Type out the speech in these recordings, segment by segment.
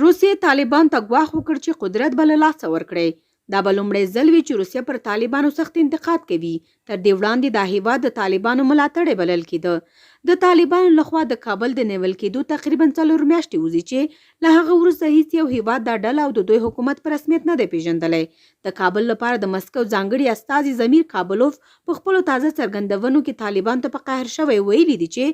روسیې طالبان ته ګواښ وکړ چې قدرت به له لاسه ورکړي. دا به لومړی ځل وي چې روسیه پر طالبانو سخت انتقاد کوي. تر دې وړاندې دا هېواد د طالبانو ملاتړی بلل کېده. د طالبانو له خوا د کابل د نیول کېدو تقریباً څلور میاشتې وځي چې له هغه وروسته هیڅ یو هېواد دا ډله او د دوی حکومت په رسمیت نه دی پېژندلی. د کابل لپاره د مسکو ځانګړي استازي ضمیر کابلوف په خپلو تازه څرګندونو کې طالبانو ته په قهر شوی ویلي دي چې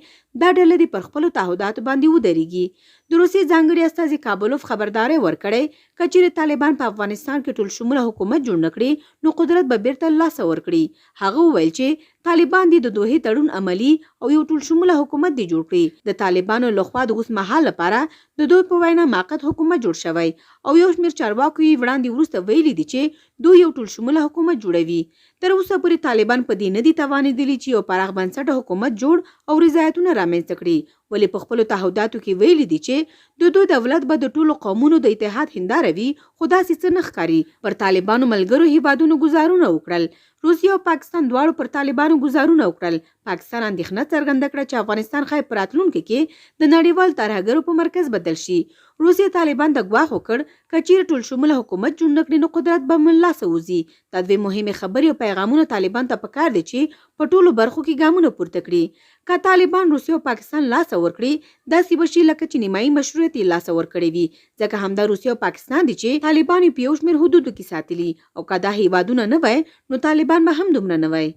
دا ډله دې پر خپلو تعهداتو باندې ودرېږي. د روسیې ځانګړي استازي کابلوف خبرداری ورکړی، که چېرې طالبان په افغانستان کې ټول شموله حکومت جوړ نه کړي، نو قدرت به بېرته له لاسه ورکړي. هغه وویل چې طالبان دې د دوحې تړون عملي او یو ټول شموله حکومت دې جوړ کړي. د طالبانو له خوا د اوس مهال لپاره د دوی په وینا موقت حکومت جوړ شوی او یو شمېر چارواکو یې وړاندې وروسته ویلي دي چې دوی یو ټول شموله حکومت جوړوي. تر اوسه پورې طالبان په دې نه دي توانېدلي چې یو پراخ بنسټه حکومت جوړ او رضایتونه رامنځته کړي، ولې په خپلو تعهداتو کې ویلي دي چې د دوی دولت به د ټولو قومونو د اتحاد هنداره وي، خو داسې څه نه ښکاري. پر طالبانو ملګرو هېوادونو ګوزارونه وکړل. روسیې او پاکستان دواړو پر طالبانو ګوزارونه وکړل. پاکستان اندېښنه څرګنده کړه چې افغانستان ښايي په راتلونکي کې د نړیوالو ترهګرو په مرکز بدل شي. روسیې طالبان ته ګواښ وکړ، که چېرې ټولشموله حکومت جوړ نه کړي نو قدرت به مو له لاسه وځي. دا دوې مهمې خبرې او پیغامونه طالبانو ته پکار دي چې په ټولو برخو کې ګامونه پورته کړي. که طالبان روسیه او پاکستان لاسه ورکړي، داسې به شي لکه چې نیمايي مشروعیت یې لاسه ورکړی وي، ځکه همدا روسیه او پاکستان دي چې طالبان یې په یو شمېر حدودو کې ساتلي او که دا هېوادونه نه وای، نو طالبان به هم دومره نه وای.